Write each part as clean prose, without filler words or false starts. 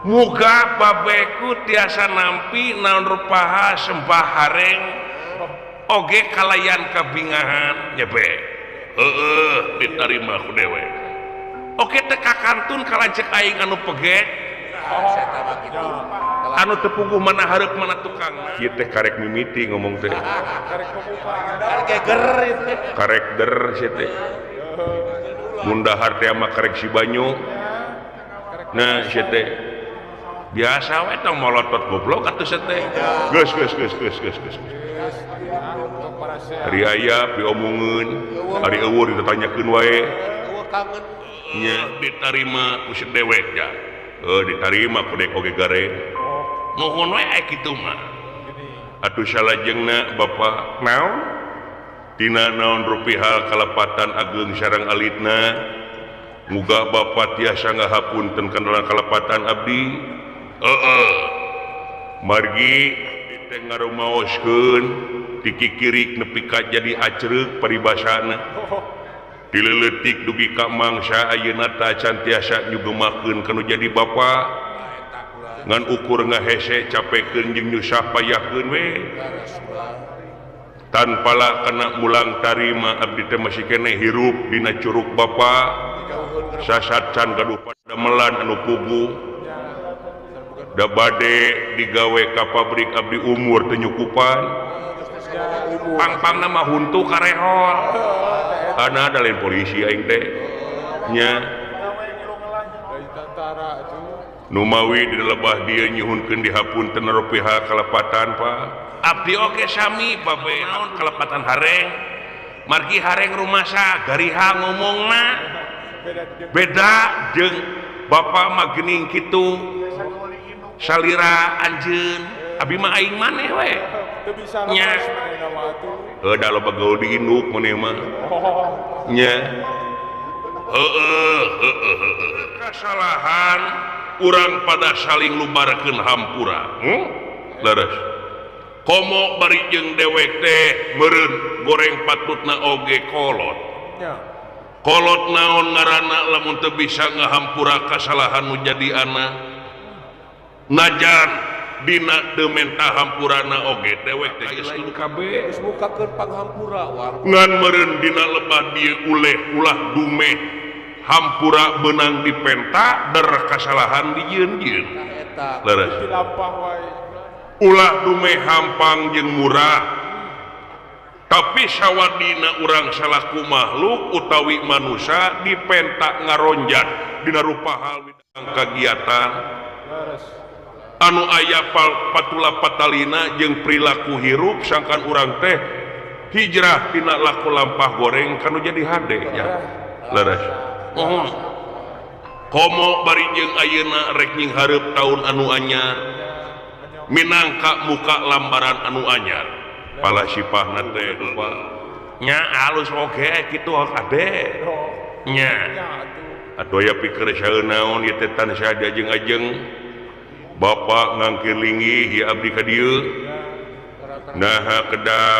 Muga babeku tiasa nampi naon rupaha sembah hareng oge kalayan kabingahan nya be. Heeh, ditarima ku dewek. Oke teh kakantun kalancek aing anu pegek. Anu tepuguh mana hareup mana tukang. Kieu teh karek mimiti ngomong teh. Karek der sia teh. Mun dahar teh mah karek si banyu. Nah sia teh. Biasa we tong molotot goblok atuh sia teh. Geus geus geus geus geus geus. Ari aya diomongeun, ari eueuh ditanyakeun wae. Nya ditarima ku si dewek ya. Ditarima ku dek oge gareng. Nuhun we kitu mah. Atuh salajengna Bapak naon? Tina naon rupi hal kalepatan ageung sareng alitna. Muga Bapak tiasa ngahapunten kana kalepatan abdi. Heeh. Margi teh ngarumaoskeun dikikirik nepi ka jadi acreuk paribasana. Dileuletik dugi ka mangsa ayeuna ta can tiasa nyugemakeun kanu jadi bapa. Ngan ukur ngahese capekeun jeung nyusah payakeun we. Tanpala kana mulang tarima abdi teh masih keneh hirup dina curug bapa. Sasat can gaduh padamelan anu puguh. Da bade digawe ka pabrik abdi umur teu nyukupan. Pangpangna mah huntu karehol. Ana ada lain polisi aing teh nya. Numawi di lebah dieu nyuhunkeun dihapunten rupiah kalepatan Pak. Abdi oge sami babe naon kalepatan hareng. Margi hareng rumasa gariha ngomongna beda jeung bapak mah geuning kitu. Salira anjeun abi mah aing maneh we. Nya. Heuh da loba gaul di induk maneh mah. Nya. Heeh heeh heeh. Kasalahan urang pada saling lubarkeun hampura. Leres. Komo bari jeung dewek teh meureun goreng patutna oge kolot. Kolot naon ngaranna lamun teu bisa ngahampura kasalahan nu jadi anak. Najan dina teu menta hampurana oge dewek teh geus lain kabeh. Geus mukakeun panghampura war. Ngan meureun dina lebah dieu uleh ulah dumeh hampura beunang dipenta der kasalahan dijieun-jieun. Leres. Ulah dumeh hampang jeung murah. Tapi sawadina urang salaku makhluk utawi manusia dipenta ngaronjat dina rupa hal kagiatan anu aya patula patalina jeung perilaku hirup sangkan urang teh hijrah tina laku lampah goreng kanu jadi hade ya. Leres. Mohon. Komo bari jeung ayeuna rek nyinghareup taun anu anyar minangka muka lambaran anu anyar. Pala sipahna teh lupa. Nya alus oge kitu ade. Nya. Atuh aya pikir saeun naon ieu teh tan saha diajeng-ajeng. Bapak ngangkir linggih ya abdi ka dieu. Naha kedah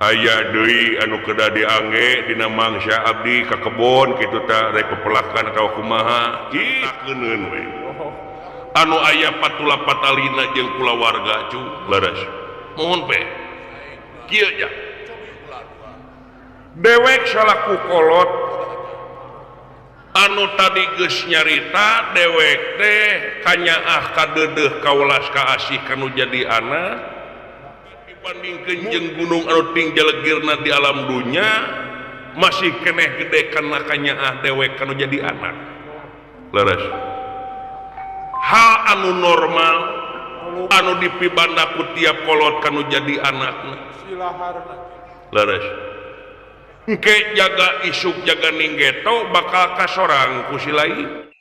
aya deui anu kedah diangge dina mangsa abdi ka kebon kitu tah rek pepelakan atawa kumaha. Ih keuneun we. Anu aya patula patalina jeung kulawarga cu leres. Mohon pe. Kieu ja. Dewek salaku kolot anu tadi geus nyarita dewek teh kanyaah kadeudeuh kawelas kaasih kanu jadi anak dibandingkeun jeung gunung anu tingjalegirna di alam dunya masih keneh gede kana kanyaah dewek kanu jadi anak. Leres. Hal anu normal anu dipibanda ku tiap kolot kanu jadi anakna. Leres. Engke jaga isuk jaga ninggeto bakal kasorang ku si lain.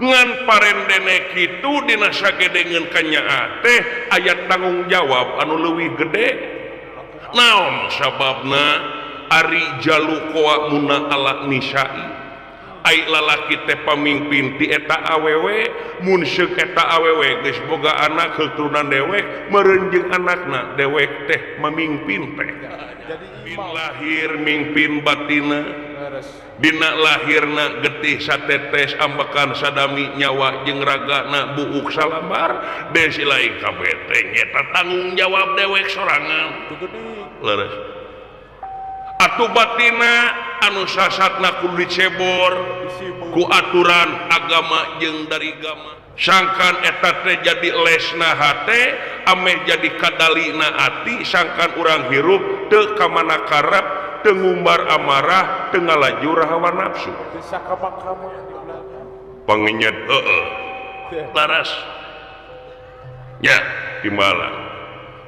Ngan parendene kitu dina sagedengeun kanyaah teh aya tanggung jawab anu leuwih gede. Naon sababna ari jalu koa muna ala nisai. Ai lalaki teh pamimpin ti eta awewe mun seuk eta awewe geus boga anak heutunan dewek meureun jeung anakna dewek teh mamimpin teh. Jadi lahir mingpin batina Dina lahirna getih satetes ambekan sadami nyawa jeung ragana buuk salambar desi lain kabeh teh nyata tanggung jawab dewek sorangan. Leres. Atuh batina anu sasatna kudu dicebor ku aturan agama jeung dari gama. Sangkan eta teh jadi lesna hate ameh jadi kadalina ati sangkan urang hirup teu ka mana karep teu ngumbar amarah teu ngalajur hawa nafsu. Pangenyet heueuh laras nya timbalan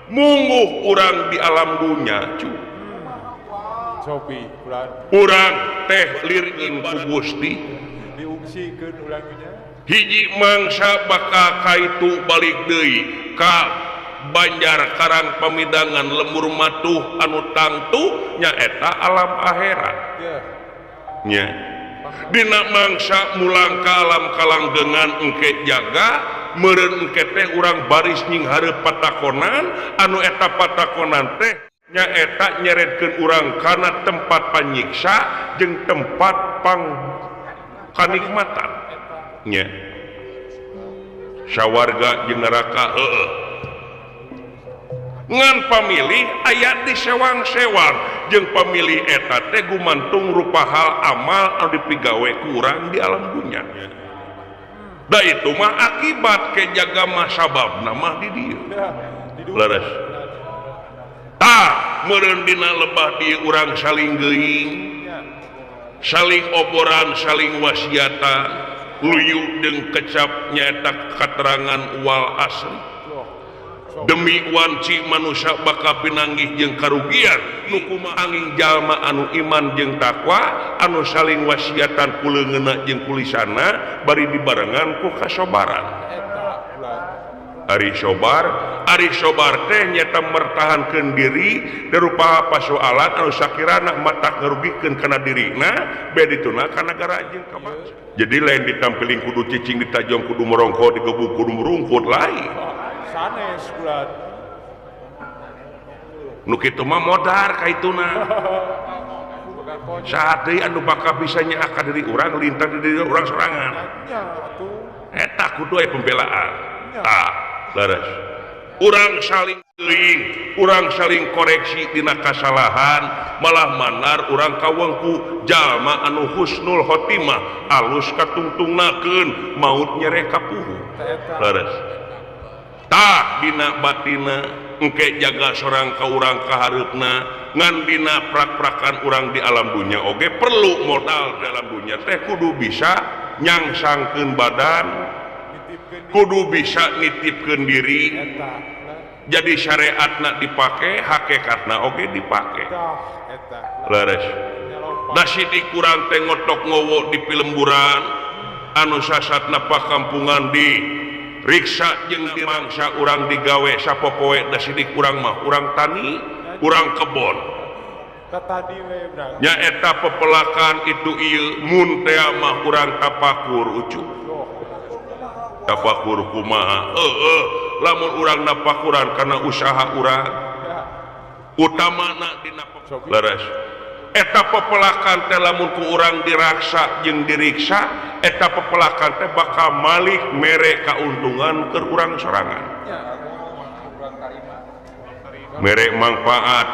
mungguh urang di alam dunya cu urang teh lir ku Gusti diungsikeun urang nya. Hiji mangsa bakal kaitu balik deui ka Banjar Karang Pamidangan lembur matuh anu tangtu nyaeta alam akhirat. Nya. Dina mangsa mulang ka alam kalanggengan engke jaga meureun engke teh urang baris nying hareup patakonan anu eta patakonan teh nyaeta nyeretkeun urang kana tempat panyiksa jeung tempat pang kanikmatan. Nya. Sawarga jeung neraka heueuh. Ngan pamilih aya di sewang-sewang jeung pamilih eta teh gumantung rupa hal amal anu dipigawe ku urang di alam dunya. Da itu mah akibat ke jaga mah sababna mah di dieu. Leres. Tah meureun dina lebah dieu urang saling geuing, saling oboran, saling wasiatan. Luyu jeung kecap nyaeta katerangan wal asri demi wanci manusia bakal pinanggih jeung karugian nu kumaha angin jalma anu iman jeung takwa anu saling wasiatan ku leungeunna jeung ku lisana bari dibarengan ku kasobaran. Ari sobar teh nyaeta mertahankeun diri darupa pasoalan anu sakirana matak ngarugikeun kana dirina beh dituna ka nagara jeung ka bangsa. Jadi lain ditampiling kudu cicing ditajong kudu merongko digebuk kudu merungkut lain. Sanes bulan. Nu kitu mah modar kaituna. Saha deui anu bakal bisa nyaah ka diri urang lintang di diri urang sorangan. Eta kudu aya pembelaan. Tah, leres. Urang saling geuing, urang saling koreksi dina kasalahan, malah manar urang kawengku jalma anu husnul khotimah, alus katungtungnakeun maut nyere kapuhu. Leres. Tah dina batina engke jaga sorang ka urang ka hareupna, ngan dina prak-prakan urang di alam dunya oge perlu modal dalam dunya teh kudu bisa nyangsangkeun badan, kudu bisa nitipkeun diri. Jadi syariatna dipake, hakikatna oge dipake. Leres. Da sidik kurang teh ngotok ngowo di pilemburan, anu sasatna pakampungan di riksa jeung di mangsa urang digawe sapopoe da sidik urang mah urang tani, urang kebon. Nyaeta pepelakan itu ieu mun teh mah urang tapakur ucu. Tapakur kumaha heueuh lamun urang napakuran kana usaha urang utamana dina leres eta pepelakan teh lamun ku urang diraksa jeung diriksa eta pepelakan teh bakal malik mere kauntungan keur urang sorangan mere manfaat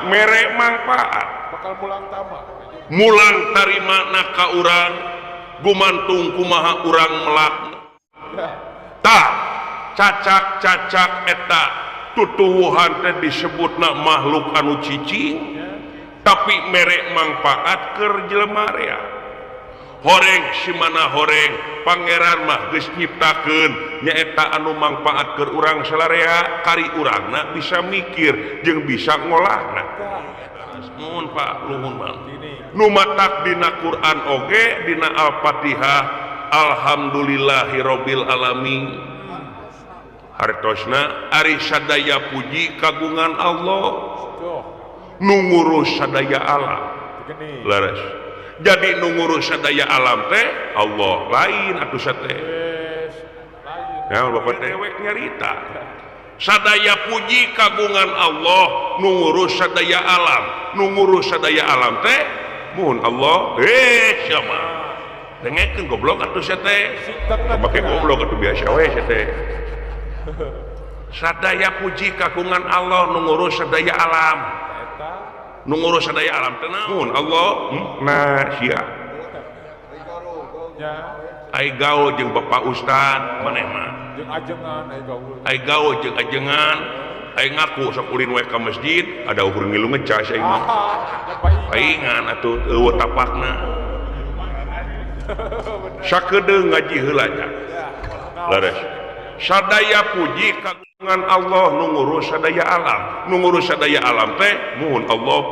bakal mulang tama mulang tarimana ka urang gumantung kumaha urang melakna. Tah cacak-cacak eta tutuwuhan teh disebutna makhluk anu cicing tapi mere manfaat keur jelema rea. Horeng simana horeng pangeran mah geus nyiptakeun nyaeta anu manfaat keur urang salarea kari urangna bisa mikir jeung bisa ngolahna. Nuhun Pak, nuhun Bang. Nu matak dina Quran oge dina Al-Fatihah alhamdulillahirabbil alamin. Hartosna ari sadaya puji kagungan Allah nu ngurus sadaya alam. Leres. Jadi nu ngurus sadaya alam teh Allah lain atuh sate. Ya bapak teh nyarita. Sadaya puji kagungan Allah nu ngurus sadaya alam. Nu ngurus sadaya alam teh Mun Allah sia mah dengekeun goblok atuh sia teh. Make goblok atuh biasa we sia teh. Sadaya puji kagungan Allah nu ngurus sadaya alam. Nu ngurus sadaya alam teh naon? Allah nah sia. Ai gaul jeung Bapak Ustad maneh mah. Jeung ajengan ai gaul. Ai gaul jeung ajengan, ai ngaku sok ulin we ka masjid, ada ukur ngilu ngecas ai mah. Paingan atuh eueuh tapakna. Sakedeung ngaji heula nya. Leres. Sadaya puji kagungan Allah nu ngurus sadaya alam. Nu ngurus sadaya alam teh muhun Allah.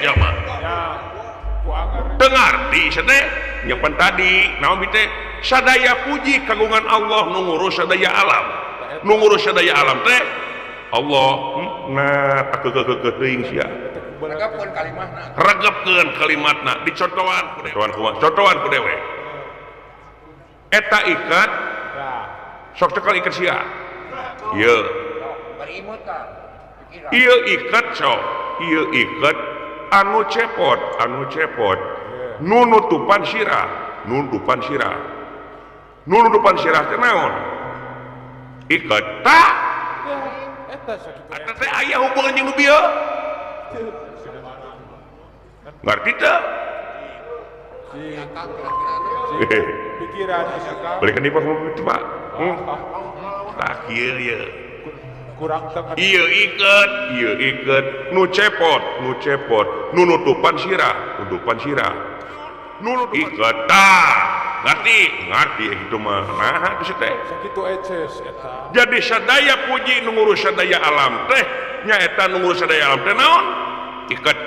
Sia mah. Teu ngarti sia teh nyapan tadi naon bi teh sadaya puji kagungan Allah nu ngurus sadaya alam. Nu ngurus sadaya alam teh Allah. Nah keukeuh teuing sia. Regepkeun kalimatna. Regepkeun kalimatna dicontohan ku dewe. Contohan ku dewe. Eta ikat sok cekal ikat sia. Ieu. Ieu ikat sok. Ieu ikat anu cepot, anu cepot. Nu nutupan sirah, nu nutupan sirah. Nu nutupan sirah teh naon? Ikat tah. Eta teh aya hubungan jeung nu bieu. Ngarti teu? Pikiran balikan di Pak. Tah kieu ye. Kurang tengah. Ieu iket nu cepot, nu nutupan sirah, nutupan sirah. Nu iket tah. Ngarti, ngarti kitu mah. Nah, geus teh. Sakitu eces eta. Jadi sadaya puji nu ngurus sadaya alam teh nyaeta nu ngurus sadaya alam teh naon? Iket.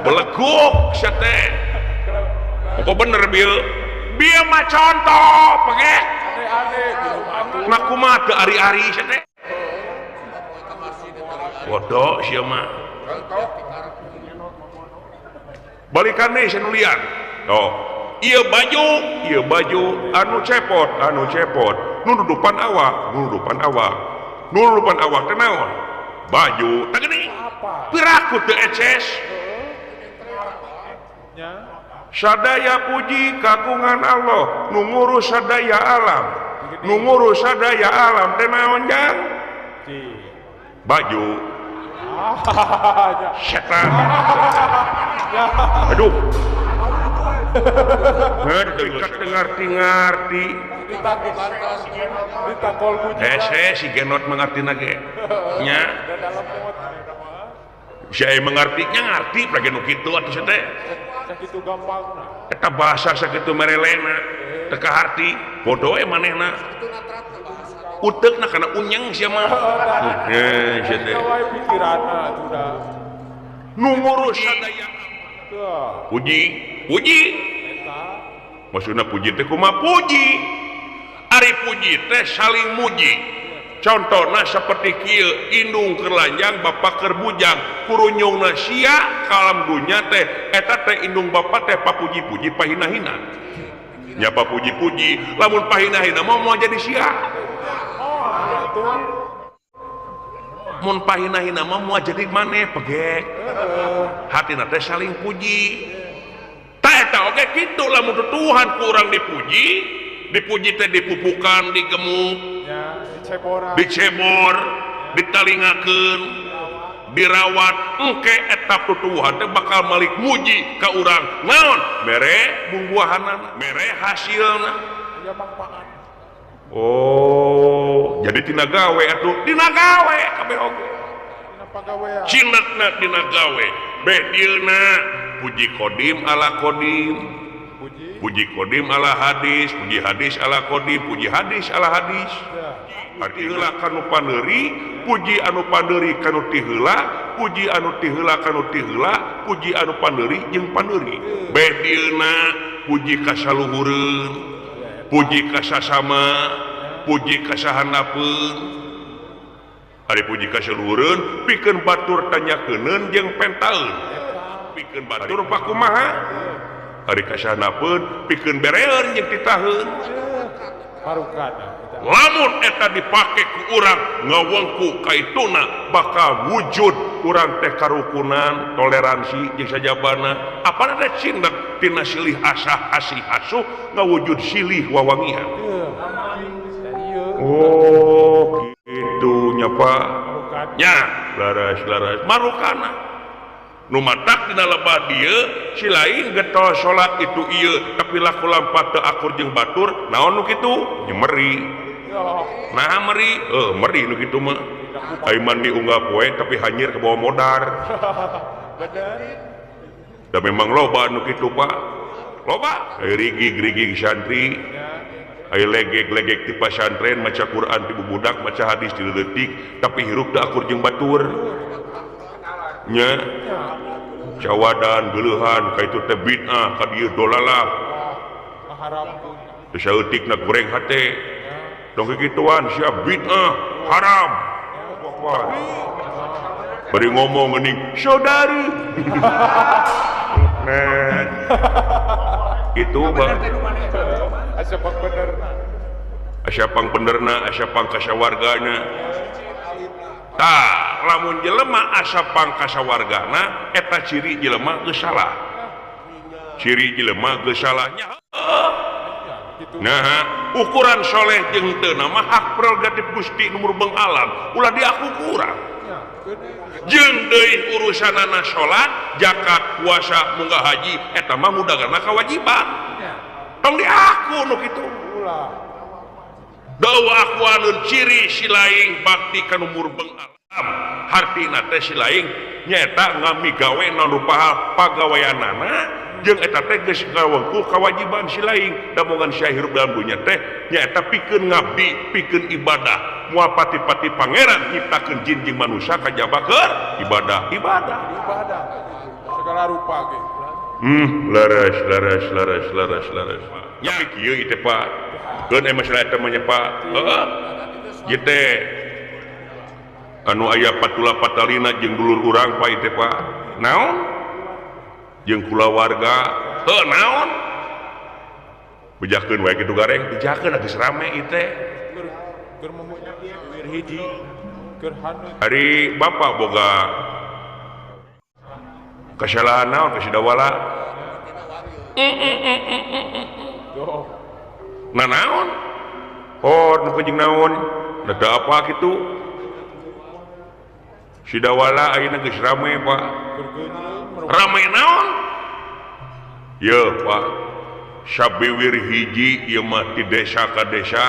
Beleguk sia teh. Kok bener bil? Bieu mah contoh pegek. Nah kumaha teu ari-ari sia teh? Bodoh sia mah. Balikan deui sia nu lian. Tuh. Ieu baju anu cepot, nu nudupan awak, nu nudupan awak. Nu nudupan awak teh naon? Baju. Tah geuning. Piraku teu eces. Sadaya puji kagungan Allah nu ngurus sadaya alam. Nu ngurus sadaya alam teh naon jang? Baju. Setan. Aduh. Ngerti ngerti. Hese si Genot mengerti ge. Nya. Si aya mengerti nya ngarti lagi nu kitu atuh sia teh. Sakitu gampangna. Eta bahasa sakitu merelena, teu kaharti, bodoh we manehna. Uteukna kana unyeng sia mah. Heh sia teh. Pikiranna atuh da. Nu ngurus sadaya. Puji, puji. Maksudna puji teh kumaha puji? Ari puji teh saling muji. Contohna seperti kieu, indung keur lanjang, bapak keur bujang, kurunyungna sia kalam dunya teh eta teh indung bapak teh papuji-puji pahina-hina. Nya papuji-puji, lamun pahina-hina mah moal jadi sia. Mun pahina-hina mah moal jadi maneh pegek. Hatina teh saling puji. Tah eta oge kitu lamun Tuhan ku urang dipuji, dipuji teh dipupukan, digemuk, dicebor, ditalingakeun, dirawat, engke eta tutuwuhan teh bakal malik muji ka urang. Naon? Mere buah-buahanana, mere hasilna. Oh, jadi tina gawe atuh, tina gawe kabeh oge. Cinetna tina gawe, beh dieuna puji kodim ala kodim. Puji kodim ala hadis, puji hadis ala kodim, puji hadis ala hadis. Arti heula kanu paneuri, puji anu paneuri kanu ti heula, puji anu ti heula kanu ti heula, puji anu paneuri jeung paneuri. Beh dieuna puji ka saluhureun, puji ka sasama, puji ka sahandapeun. Ari puji ka saluhureun pikeun batur tanyakeunun jeung pentaeun. Pikeun batur pakumaha? Ari kasanapeun pikeun bereun jeung titaheun. Marukana eta. Lamun eta dipake ku urang ngawengku kaituna bakal wujud urang teh karukunan, toleransi jeung sajabana. Apana teh cindak tina silih asah asih asuh ngawujud silih wawangian. Oh, kitu nya Pak. Nya, laras-laras marukana. Nu matak dina lebah dieu si lain getol salat itu ieu tapi laku lampah teu akur jeung batur naon nu kitu nyemeri. Nah meri, meri nu kitu mah. Ai mandi unggah poe tapi hanyir ke bawah modar. Da memang loba nu kitu Pak. Loba ai rigig-rigig santri. Ai legeg-legeg ti pasantren maca Quran ti bubudak maca hadis ti leutik tapi hirup teu akur jeung batur. Nya cawadan geuleuhan ka itu teh bid'ah ka dieu dolalah teu saeutikna goreng hate dong kikituan sia bid'ah haram bari ngomong geuning saudari net itu bang asa pang benerna asa pang benerna asa pang kasawargana. Tah lamun jelema asa pangkasawargana eta ciri jelema geus salah. Ciri jelema geus salahnya. Nah, ukuran soleh jeung teu mah hak prerogatif Gusti nu murbeng alam, ulah diaku ku urang. Jeung deui urusanana salat, zakat, puasa, munggah haji eta mah mudagana kewajiban. Tong diaku nu kitu. Ulah. Dawa akuanun ciri si laing bakti kanu murbeng alam hartina teh si laing nyaeta ngamigawe naon rupa hal pagaweanana jeung eta teh geus ngawengku kawajiban si laing damongan sia hirup dalam dunya teh nyaeta pikeun ngabdi pikeun ibadah moal pati-pati pangeran nyiptakeun jin jeung manusia kajaba keur ibadah ibadah ibadah segala rupa ge. Laras laras laras laras laras tapi kieu ieu teh Pak keun masalah eta mah nya Pak. Heeh. Ieu teh anu aya patula patalina jeung dulur urang Pak ieu teh Pak. Naon? Jeung kulawarga. Heuh naon? Bejakeun wae kitu gareng, bejakeun geus rame ieu teh. Keur wir hiji keur hanut. Ari bapak boga kasalahan naon ka Sidawala? Nah naon? Oh, nu jeung naon? Da teu apa kitu? Sidawala ayeuna geus rame, Pak. Rame naon? Yeuh, Pak. Sabiwir hiji ieu mah ti desa ka desa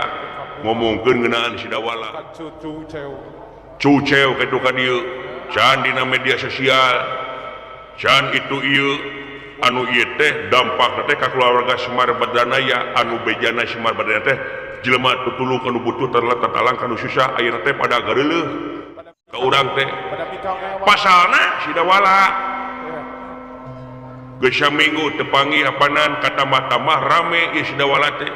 ngomongkeun ngeunaan Sidawala. Cuceu kitu ka dieu. Can dina media sosial. Can itu ieu anu ieu teh dampak teh ka keluarga Semar Badranaya anu bejana Semar Badranaya teh jelema tutulung kanu butuh terletak talang kanu susah ayeuna teh pada gareuleuh ka urang teh pasalna Sidawala geus saminggu teu panggih apanan katamah-tamah rame ieu Sidawala teh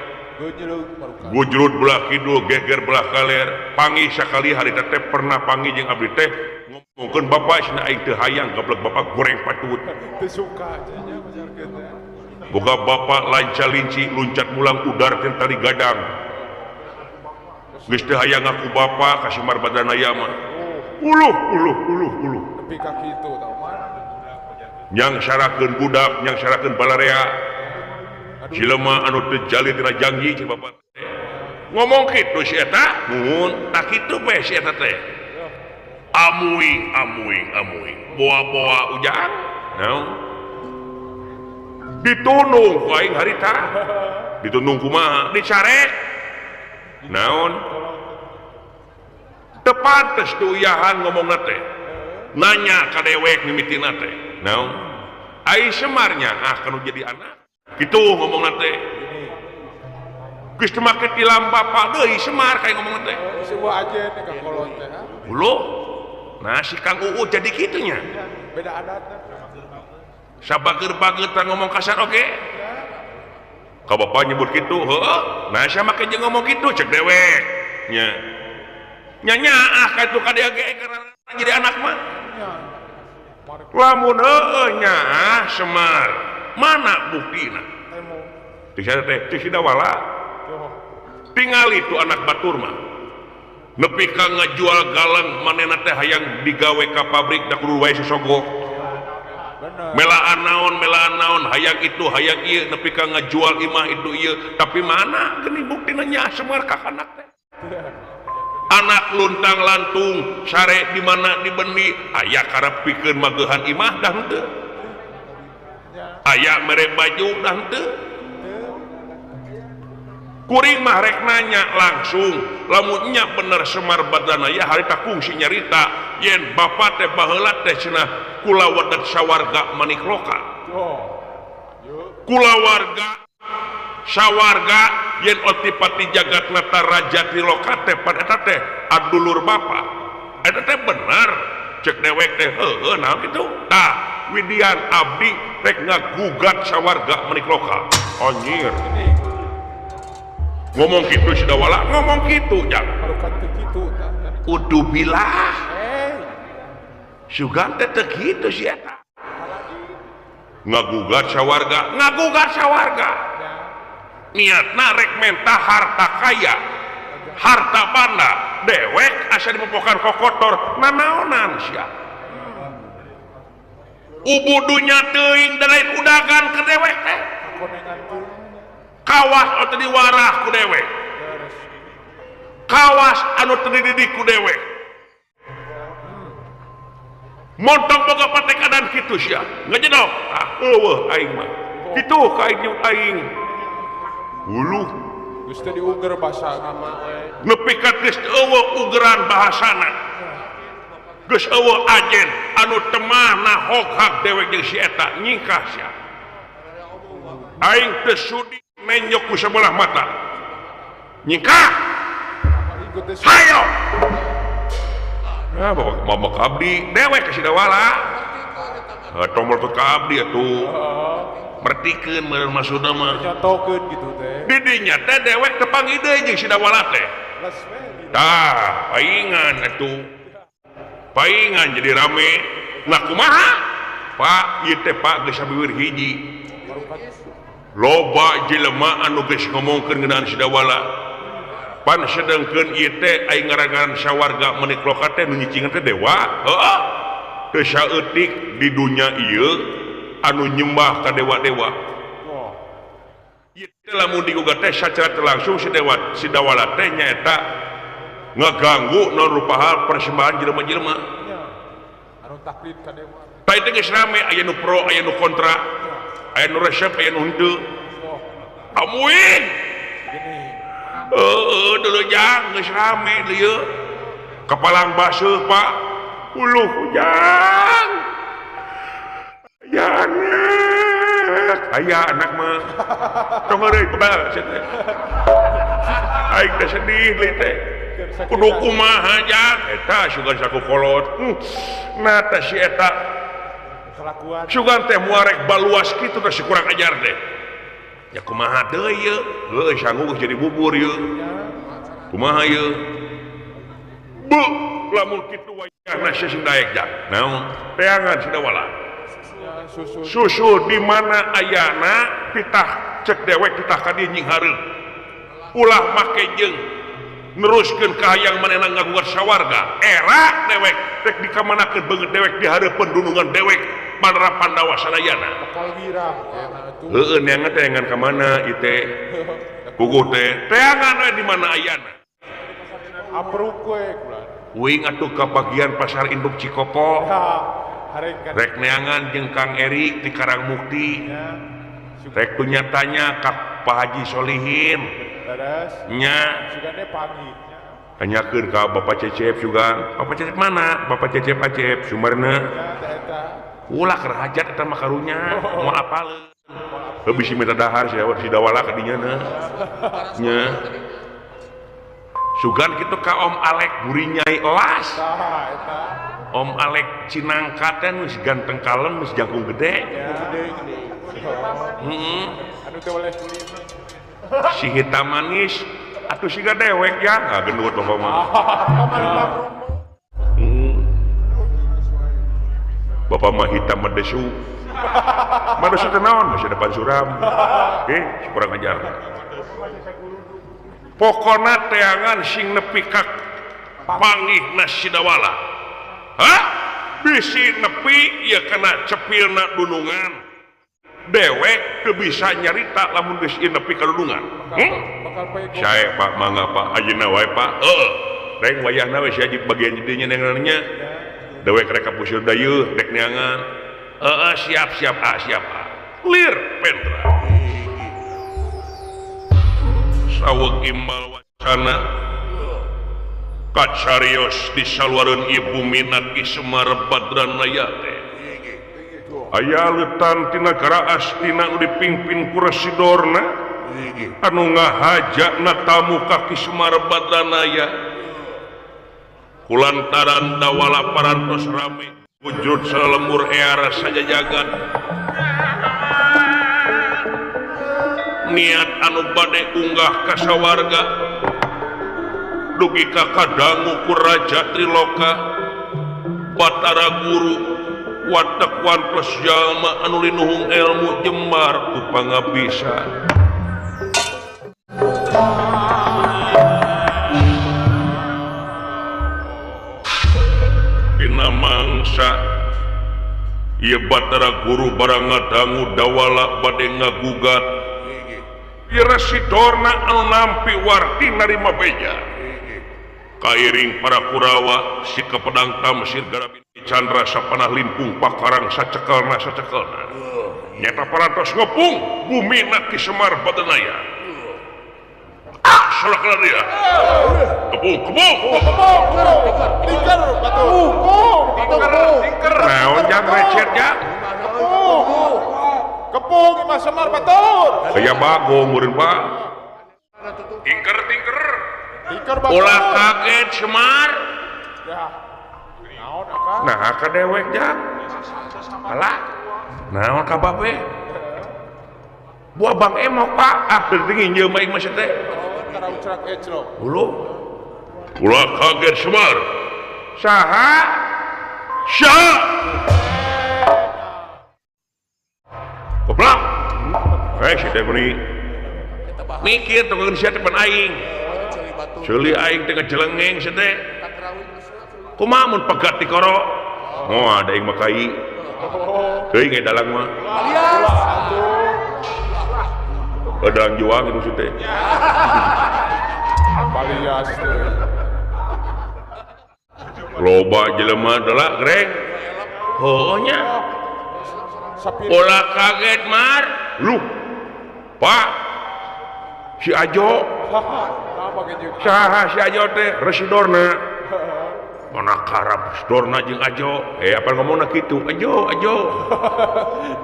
gujrut belah kidul geger belah kaler panggih sakali harita teh pernah panggih jeung abdi teh ngomongkeun bapak cenah aing teu hayang gablek bapak goreng patut teu suka cenah masyarakat teh boga bapak lanca linci luncat mulang udar teh tali gadang geus teu hayang ngaku bapak ka Semar Badranaya mah uluh uluh uluh uluh nepi ka kitu tah mah nyang sarakeun budak nyang sarakeun balarea jelema anu teu jali tina janji cek bapak teh ngomong kitu si eta nuhun tah kitu bae si eta teh amuing amuing amuing boa-boa ujang naon ditunung ku aing harita ditunung kumaha dicarek naon teu pantes teu uyahan ngomongna teh nanya ka dewek mimitina teh naon ai Semarnya ah kanu jadi anak kitu ngomongna teh geus teu make tilam bapak deui Semar kayak ngomongna teh sebuah ajen ka kolot teh uluh nah si Kang Uu jadi kitunya beda adatna sabager-bager tah ngomong kasar oge ka bapak nyebut kitu heuh nah sia make jeung ngomong kitu cek dewek nya nya nyaah ka itu ka dia ge karena jadi anak mah lamun heueuh nyaah Semar mana buktina teh teh Sidawala Tingal itu anak batur mah. Nepi ka ngajual galang manehna teh hayang digawe ka pabrik da kudu wae sosogo. Melaan naon hayang itu hayang ieu nepi ka ngajual imah itu ieu tapi mana geuning buktina nya Semar ka anak teh. Anak luntang lantung sare di mana dibendi aya karep pikeun magehan imah dah henteu. Aya mere baju dah henteu. Kuring mah rek nanya langsung lamun nya bener Semar Badanaya harita kungsi nyarita yen bapa teh baheula teh cenah kulawarga sawarga manikloka. Kulawarga sawarga yen otipati jagat nata raja triloka teh pan eta teh adulur bapa. Eta teh bener cek dewek teh heueuh naon kitu. Tah widian abdi rek ngagugat sawarga manikloka. Anjir. Ngomong kitu Sidawala ngomong kitu jang. Kudu bilah. Sugan teh teu kitu si eta. Ngagugat sawarga, ngagugat sawarga. Niatna rek menta harta kaya, harta banda, dewek asa dipopokan kokotor, nanaonan sia. Ubudunya teuing da lain udagan ke dewek teh. Kawas anu teu diwarah ku dewek. Kawas anu teu dididik ku dewek. Montong boga patekadan kitu sia. Ngajedok. Ah eueuh aing mah. Kitu ka aing aing. Uluh geus teu diuger basa sama we. Nepi ka geus eueuh ugeran bahasana. Geus eueuh ajen anu temahna hok-hak dewek jeung si eta nyingkah sia. Aing teu sudi menyok ku sebelah mata. Nyingkah. Hayo. Nah, bapak abdi dewek ka Sidawala. Tombol ke abdi atuh. Mertikeun meureun maksudna mah. Nyontokeun kitu teh. Di dinya teh dewek tepang ide jeung Sidawala teh. Tah, paingan atuh. Paingan jadi rame. Nah kumaha? Pak, ieu teh Pak geus sabiwir hiji. Loba jelema anu geus ngomongkeun ngeunaan Sidawala. Pan sedengkeun ieu teh aing ngaran-ngaran sawarga menikloka teh nu nyicingan teh dewa. Heueuh. Teu saeutik di dunya ieu anu nyembah ka dewa-dewa. Ieu teh lamun digugat teh sacara teu langsung si dewa Sidawala teh nyaeta ngaganggu naon rupa hal persembahan jelema-jelema. Anu taklid ka dewa. Tah itu geus rame aya nu pro aya nu kontra. Aya nu resep aya nu henteu. Amuin. Heueuh dulu jang geus rame deui. Kapalang baseuh Pak. Uluh jang. Aya anak, aya anak mah. Tong heureuy bebal sia teh. Aing teh sedih deui teh. Kudu kumaha jang eta sugan saku kolot. Nah teh si eta kelakuan. Sugan teh muarek baluas kitu teh si kurang ajar teh. Ya kumaha deui ieu? Heueuh sanggup geus jadi bubur ieu. Kumaha ieu? Bu, lamun kitu wayahna sia sing daek jang. Naon? Teangan Sidawala. Susu. Susu di mana ayana titah cek dewek titah ka dieu nying hareup. Ulah make jeung neruskeun ka hayang manehna ngagugat sawarga. Era dewek rek dikamanakeun beungeut dewek di hareupeun dunungan dewek para Pandawa sadayana. Bakal wirang kayana atuh. Heueuh neangan teh ngan ka mana ieu teh? Kukuh teh teangan we di mana ayana. Apruk we kula. Uing atuh ka bagian pasar induk Cikopo. Rek neangan jeung Kang Erik di Karangmukti. Rek tanya ka Pak Haji Solihin. Nya. Tanyakeun ka Bapak Cecep juga. Bapak Cecep mana? Bapak Cecep Acep Sumarna. Ulah keur hajat eta mah karunya. Moal apaleun. Heuh bisi minta dahar si Dawala ka dinya na. Nya. Sugan kitu ka Om Alek burinyai elas. Om Alek Cinangka teh geus ganteng kalem geus jangkung gede. Heeh. Si hitam manis atuh siga dewek ya, ah gendut bapak mah. Bapak mah hitam madesu. Madesu teh naon masih depan suram. Eh, kurang ajar. Pokona teangan sing nepi ka panggihna Sidawala. Hah? Bisi nepi ya kana cepilna dunungan. Dewek teu bisa nyarita lamun geus ieu nepi ka dunungan. Sae Pak mangga Pak ayeuna wae Pak. Heeh. Reng wayahna we sia bagian jadinya nengannya. Dewek rek ka puseur dayeuh rek neangan. Heeh siap siap ah siap ah. Lir Pendra. Saweg imbal wacana kacarios di saluareun ibu minat Ki Semar Badranaya teh. Aya leutan tina Astina nu dipingpin ku Residorna anu ngahajana tamu ka Ki Semar Badranaya. Kulantaran dawala parantos rame wujud salemur eara sajajagan. Niat anu bade unggah ka sawarga dugi ka kadangu ku Raja Triloka Batara Guru watekwan plus jalma anu linuhung ilmu jembar ku pangabisa. Dina mangsa ieu Batara Guru barang ngadangu dawala bade ngagugat Residorna anu nampi warti narima beja. Kairing para Kurawa si kepedang Tamsir Garabini Chandra sapanah limpung pakarang sacekelna sacekelna. Nyata parantos ngepung bumi na Ki Semar Badranaya. Ah, salakna dia. Kepung, kepung. Tingker, tingker. Naon jang recet jang? Kepung Imah Semar batur. Aya bagong meureun Pak. Tingker tingker. Tingker batur. Ulah kaget Semar. Ya. Naon akang? Nah ka dewek jang. Alah. Naon ka babe? Buah Bang Emok Pak. Ah teuing jeung mah mah teh. Uluh. Ulah kaget Semar. Saha? Sya. Goblok. Si teh meuni mikir tukang sia teh pan aing. Ceuli aing teh ngajelengeng sia teh. Kumaha mun pegat di koro? Moal da aing mah kai. Teuing ge dalang mah. Dalang juang itu sia teh. Palias teh. Loba jelema delak greng. Heueuh nya. Ulah kaget Mar. Luh. Pak. Si Ajo. Saha si Ajo teh Residorna. Mana karab Residorna jeung Ajo. Apa ngomongna kitu? Ajo, Ajo.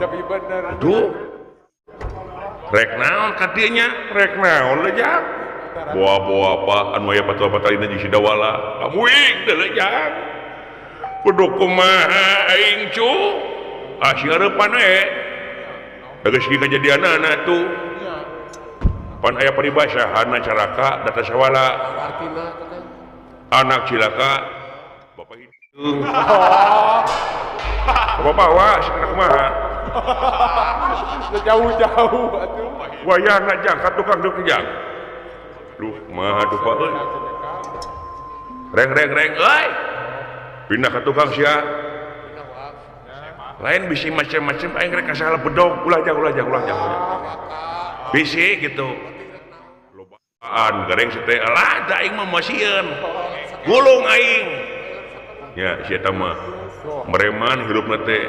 Tapi bener. Aduh. Rek naon ka dieu nya? Rek naon leuh jang? Boa-boa apa anu aya patal-patalina jeung Sidawala. Kamuing teh leuh jang. Kudu kumaha aing cu? Ah si hareupan we. Geus kieu kajadianana tuh. Pan aya paribasa hana caraka data sawala. Anak cilaka bapak hideung. Bapak bawa cenah kumaha? Jauh-jauh atuh. Wayahna jang ka tukang deuk jang. Duh kumaha tuh Pak euy. Reng reng reng euy. Pindah ka tukang sia. Lain bisi macam-macam aing rek kasalah bedog ulah jang ulah jang ulah jang. Bisi gitu. Lobaan gareng si teh alah da aing mah masieun. Gulung aing. Ya si eta mah mereman hirupna teh.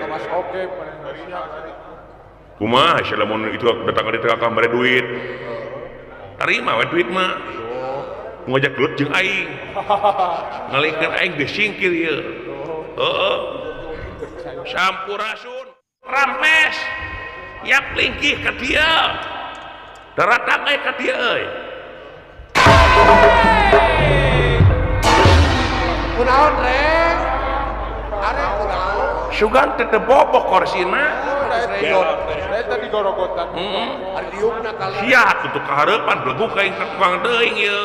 Kumaha sia lamun itu datang ka dieu ka mere duit. Tarima we duit mah. Ngajak gelut jeung aing. Ngalikeun aing geus singkir ieu. Heeh. Sampurasun rampes yak lingkih ka dieu daratang ka dieu euy. Kunaon reng? Arek kunaon? Sugan teh teu bobok korsina. Eta digorogotan. Heeh. Ari diukna kali. Sia tutup ka hareupan bleguk ka aing ka tukang teuing ieu.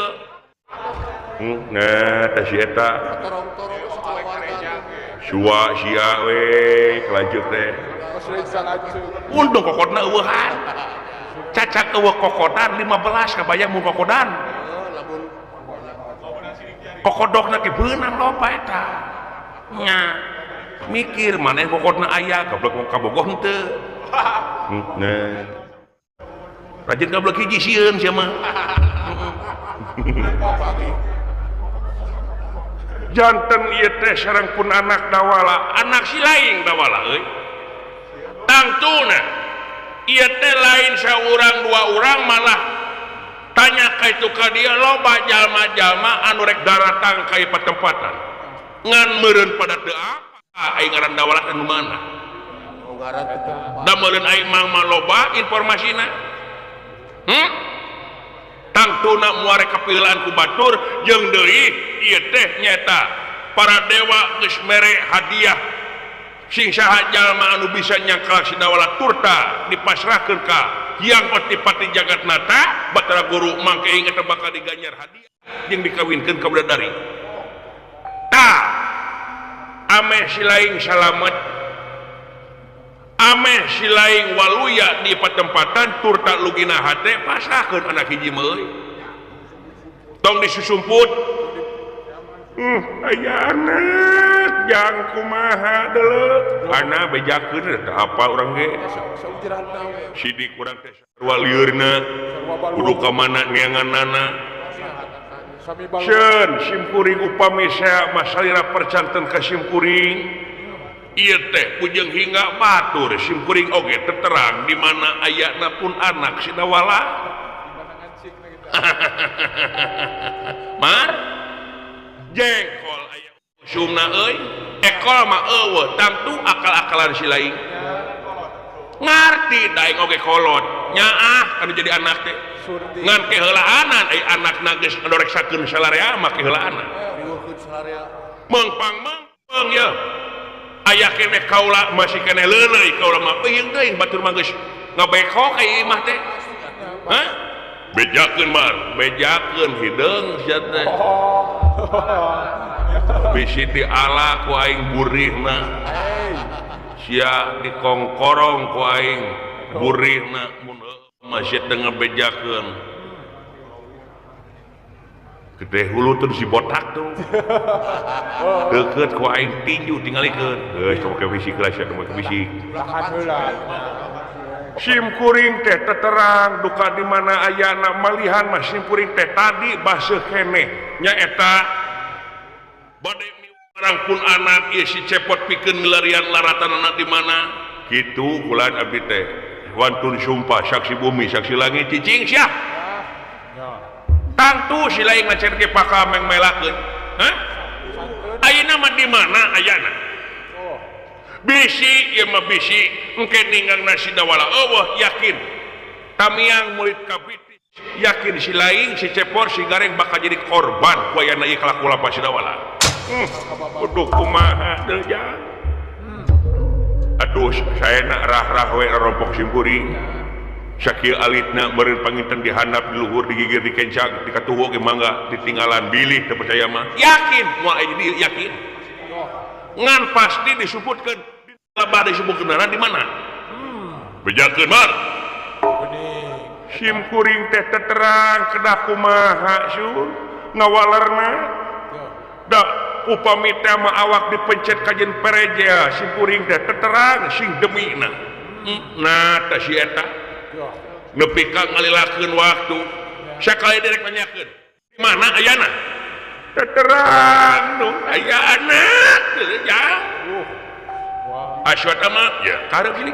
Nah, teh si eta. Torong-torong sakeluarga. Sua sia we kelanjut teh. Untung kokodna eueuhan. Cacak eueuh kokodan 15 kabayang mun kokodan. Kokodokna ge beunang loba eta. Nya mikir maneh kokodna aya goblok kabogoh henteu. Nah. Rajin goblok hiji sieun sia mah. Janten ieu teh sareng pun anak Dawala, anak si laing Dawala euy. Tangtuna ieu teh lain saurang dua urang malah tanya ka itu ka dia loba jalma-jalma anu rek daratang ka ieu patempatan. Ngan meureun pada teu apa aing ngaran Dawala anu mana? Da meureun aing mang mah loba informasina. Tangtuna muare kapileuan ku batur jeung deui ieu teh nyaeta para dewa geus mere hadiah sing saha jalma anu bisa nyangkal si Dawala turta dipasrahkeun ka Hyang Otipati Jagatnata Batara Guru mangke inget bakal diganjar hadiah jeung dikawinkeun ka bidadari. Tah ameh si laing salamet, ameh si laing waluya di patempatan turta lugina hate pasrahkeun anak hiji mah euy. Tong disusumput. Aya anak jang kumaha deuleu. Ana bejakeun teh apa urang ge. Sidik urang teh sarua lieurna. Kudu ka mana neanganana. Seun simkuring upami saya mah salira percanten ka simkuring. Ieu teh pujeng hingga batur simkuring oge terang di mana ayana pun anak si Dawala. Mar jengkol aya usumna euy, ekol mah eueuh tangtu akal-akalan si laing. Ngarti daeng oge kolot, nyaah anu jadi anak teh. Ngan keheulaanan ai anakna geus ndoreksakeun salarea mah keheulaanan. Mengpang mengpeng ye. Aya keneh kaula masih keneh leuleuy kaula mah peuyeung teuing batur mah geus ngabekok ai imah teh. Hah? Bejakeun mar, bejakeun hideung sia teh. Bisi diala ku aing burihna. Sia dikongkorong ku aing burihna mun masih teu ngabejakeun. Gede hulu tuh si botak tuh. Deket ku aing tinju tingalikeun. Geus make fisik lah sia make fisik. Simkuring teh teterang duka di mana ayana malihan mah simkuring teh tadi baseuh keneh nyaeta bade miwarang pun anak ieu si cepot pikeun milarian laratan anak di mana kitu kulan abdi teh wantun sumpah saksi bumi saksi langit cicing sia tangtu si laing ngacer ge pakal mengmelakeun. Hah ayeuna mah di mana ayana bisi ieu mah bisi engke ninggang nasi Dawala eueuh yakin tamiang murid kabitis yakin si laing si cepor si gareng bakal jadi korban ku ayana ieu kalaku lampah si Dawala. Kudu kumaha deui jang. Aduh saena rah-rah we rompok simkuring sakieu alitna meureun panginten dihandap di luhur digigir dikencang dikatuhu ge mangga ditinggalan bilih teu percaya mah yakin moal jadi yakin ngan pasti disebutkeun lebah disebutkeun di mana bejakeun mar simkuring teh teterang kedah kumaha syur ngawalerna da upami teh mah awak dipencet kajen pereja simkuring teh teterang sing demina nah teh si eta nepi ka ngalilakeun waktu sakali direk nanyakeun di mana ayana terang nu aya anak teu jang. Aswat ama ya karep ini.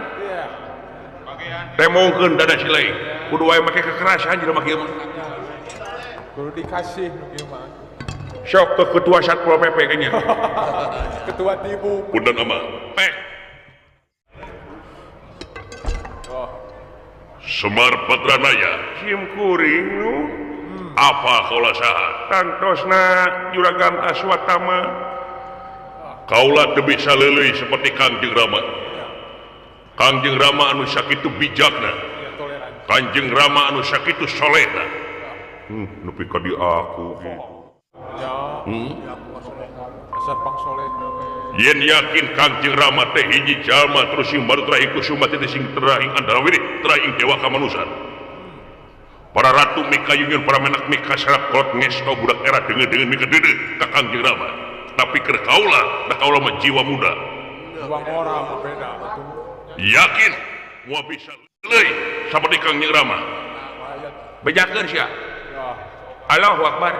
Temongkeun dada si lain. Kudu wae make kekerasan jelema kieu mah. Kudu dikasih nu kieu mah. Sok ke ketua Satpol PP kayaknya. Ketua tibu. Punten ama. Pek. Oh. Semar Patranaya sim kuring nu apa kaula saha? Tangtosna Juragan Aswatama. Kaula teu bisa leuleuy seperti Kangjeng Rama. Kangjeng Rama anu sakitu bijakna. Kangjeng Rama anu sakitu solehna. Nepi ka di aku gitu. Yen yakin Kangjeng Rama teh hiji jalma terus sing baru terakhir kusuma teh sing terakhir antara wiri terakhir dewa kamanusan. Para ratu mikayungyun para menak mikasarap kolot ngesto budak era deungeun-deungeun mikadeudeuh ka Kangjeng Rama. Tapi keur kaula, da kaula mah jiwa muda. Jiwa ngora mah beda atuh. Yakin moal bisa leuy saperti Kangjeng Rama. Bejakeun sia. Allahu Akbar.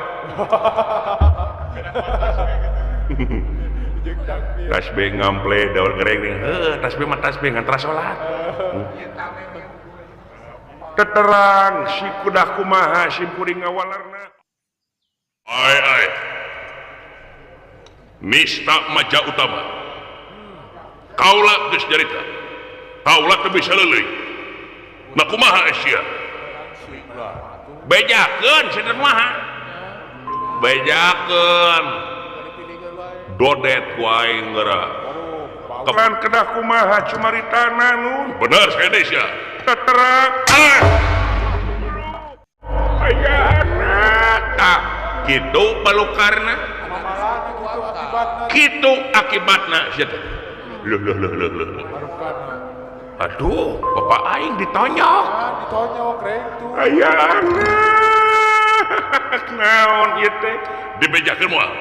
Tasbih ngample daun gereng heuh tasbih mah tasbih ngan tara salat. Teterang si kudah kumaha simkuring ngawalarna. Ai ai. Nista maja utama. Kaula geus nyarita. Kaula teu bisa leuleui. Na kumaha sia? Bejakeun cenah kumaha? Bejakeun. Dodet ku aing geura. Kepan kedah kumaha cumaritana nun? Bener sae sia. Teterang. Aya anak tak kitu balukarna. Kitu akibatna sia teh. Leuh leuh leuh leuh leuh. Aduh, bapak aing ditonyok. Ditonyok reng tuh. Aya anak naon ieu teh? Dibejakeun moal.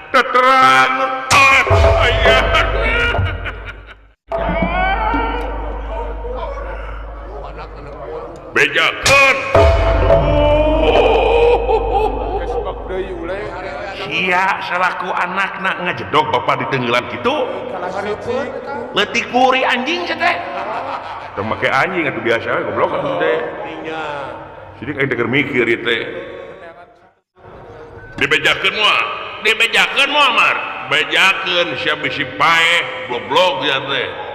Teterang. Aya anak. Bejakeun. Sia salaku anakna ngajedog bapak ditenggelan kitu. Leutik buri anjing sia teh. Teu make anjing atuh biasa we goblok atuh teh. Sidik aing teh keur mikir ieu teh. Dibejakeun moal? Dibejakeun moal mar? Bejakeun sia bisi paeh goblok sia teh.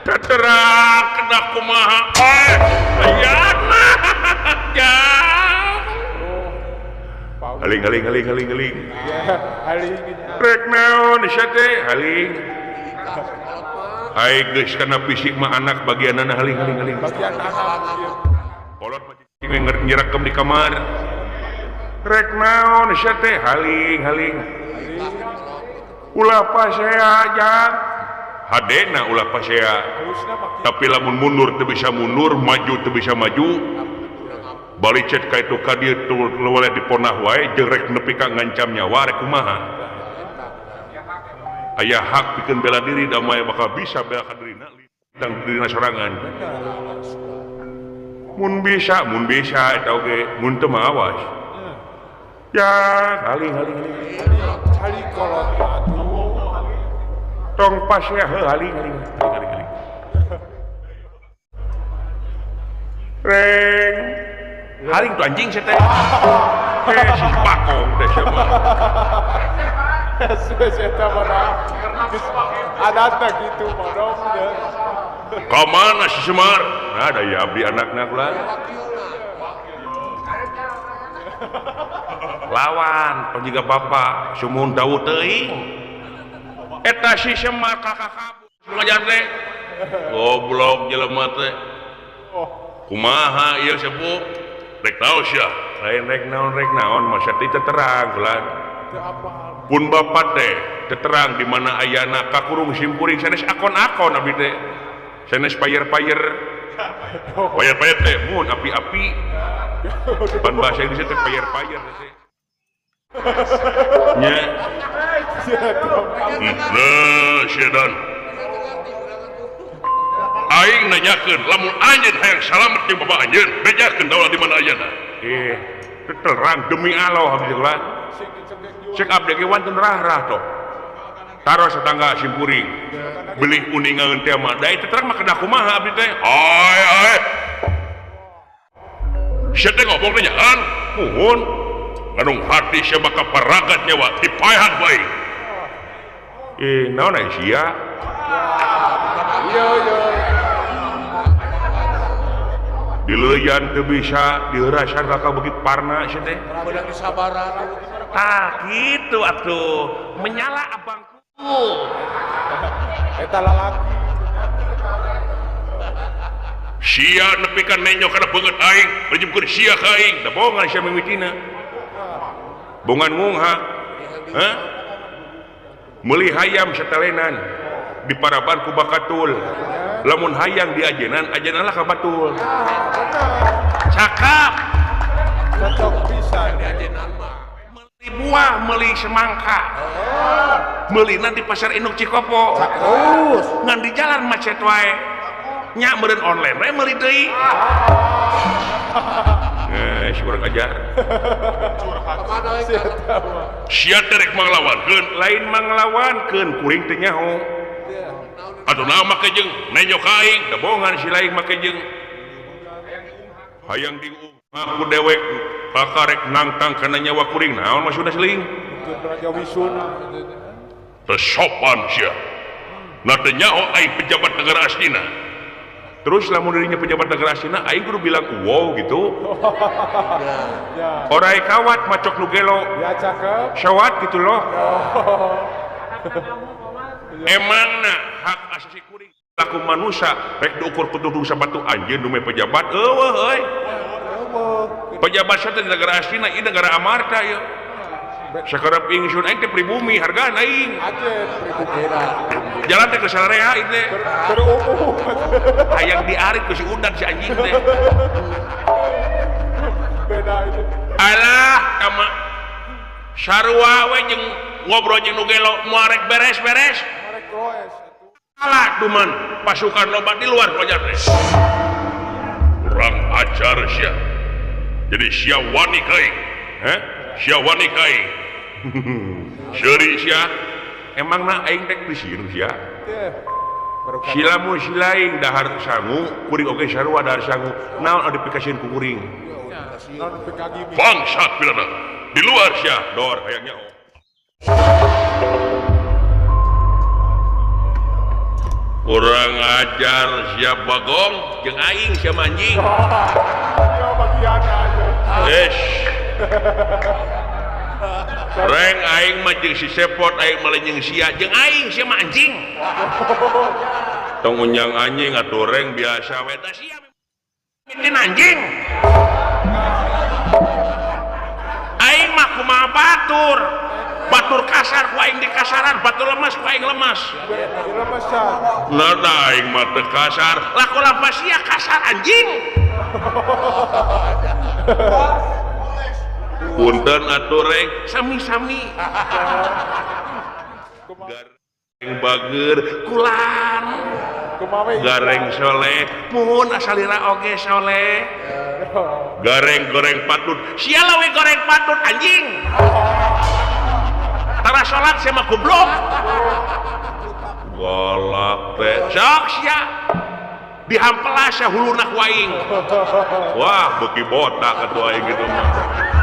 Teterang kena kumaha aya anak. Haling haling haling haling haling. Haling. Rek naon sia teh haling. Ai geus kana fisik mah anak bagianana haling haling haling. Bagian anak. Kolot mah cicing nyerakem di kamar. Rek naon sia teh haling haling. Ulah pasea jang. Hadena ulah pasea. Tapi lamun mundur teu bisa mundur, maju teu bisa maju. Balicet ka itu ka dieu teu diponah wae jeung rek nepi ka ngancam nyawa rek kumaha. Aya hak pikeun bela diri da mah bakal bisa bela ka dirina tang dirina sorangan. Mun bisa eta oge, mun teu mah awas. Ya, haling haling haling. Haling kolot atuh. Tong pasea heuh haling haling haling haling. Reng haling tuh anjing sia teh. Si bakong teh sia mah. Sia mah adatna kitu modong nya. Ka mana si Semar? Nah, da ya abdi anakna kula. Lawan tong jiga bapak sumuhun dawu teuing. Eta si Semar kakak kabur ngajar teh. Goblok jelema teh. Kumaha ieu sepuh? Rek tahu sia. Lain rek naon masa teh terang ulah. Pun bapak teh terang di mana ayana kakurung simpuring sanes akon-akon abdi teh. Sanes payer-payer. Payer-payer teh mun api-api. Pan bahasa Inggris teh payer-payer teh. Nya. Nah, sia dan. Aing nanyakeun lamun anjeun hayang salamet jeung bapak anjeun, bejakeun daulah di mana ayana. Terang demi Allah abdi ulah. Cek abdi ge wantun rah-rah toh. Taros tetangga simpuring. Belih uningaeun teh mah. Da itu terang mah kedah kumaha abdi teh. Ai ai. Sia teh ngomong teh nyaan, muhun. Ngadung hati sia bakal paragat nyawa dipaehan bae. Naon ai sia? Yo yo. Dileuyan teu bisa, diheurasan bakal begitu parna sia teh. Beunang disabaran. Tah kitu atuh, menyala abangku. Eta lalaki. Sia nepi ka nenyo kana beungeut aing, rejemkeun sia ka aing, da bongan sia mimitina. Bongan ngungha. Hah? Meuli hayam satalenan di paraban ku bakatul. Lamun hayang diajenan, ajenanlah ka batul. Cakap. Cocok pisan. Meuli buah, meuli semangka. Meulina di pasar induk Cikopo. Terus ngan di jalan macet wae. Nya meureun online we meuli deui. Eh, kurang ajar. Sia teh rek manglawankeun, lain manglawankeun kuring teh nyaho. Atuh naon make jeung nenyo ka aing, da bohongan si lain make jeung. Hayang diung aku dewek kakarek nangtang kana nyawa kuring naon maksudna seling. Raja Wisuna. Teu sopan sia. Na teu nyaho aing pejabat negara Astina. Terus lamun dirinya pejabat negara Astina aing kudu bilang wow gitu. Ya. Orai kawat macok nu gelo. Ya cakep. Sawat gitu loh. Emangna hak asasi kuring laku manusia rek diukur ku tudung sabatu anjeun nu pejabat eueuh euy. Pejabat teh di negara Astina ieu negara Amarta ieu. Sakarep ingsun aing teh pribumi hargana aing. Jalan teh ke sararea ieu teh. Hayang diarit ku si Udan si anjing teh. Beda itu. Alah kama sarua we jeung ngobrol jeung nu gelo moal rek beres-beres. Alah duman pasukan loba di luar pajar teh. Kurang ajar sia. Jadi sia wani ka aing. Heh? Sia wani ka aing. Seuri sia. Emangna aing teh disieun sia. Silamu silaing dahar sangu, kuring oge sarua dahar sangu. Naon anu dipikasieun ku kuring? Bangsat pilana. Di luar sia, dor hayang nyaho. Kurang ajar sia Bagong jeung aing sia anjing. Yes. Reng aing mah jeung si Sepot aing mah jeung sia jeung aing sia mah anjing. Tong unjang anjing atuh reng biasa we da sia mitin anjing. Aing mah kumaha batur. Batur kasar ku aing dikasaran, batur lemas ku aing lemas. Nah, aing mah teu kasar. Laku lapas sia kasar anjing. Punten atuh reng sami-sami. Gareng bager kulan. Gareng soleh, muhun asalira oge soleh. Gareng goreng patut, sia we goreng patut anjing. Tara salat sia mah goblok. Galak teh. Sok sia. Dihampelas sia huluna ku aing. Wah, beuki botak atuh aing kitu mah.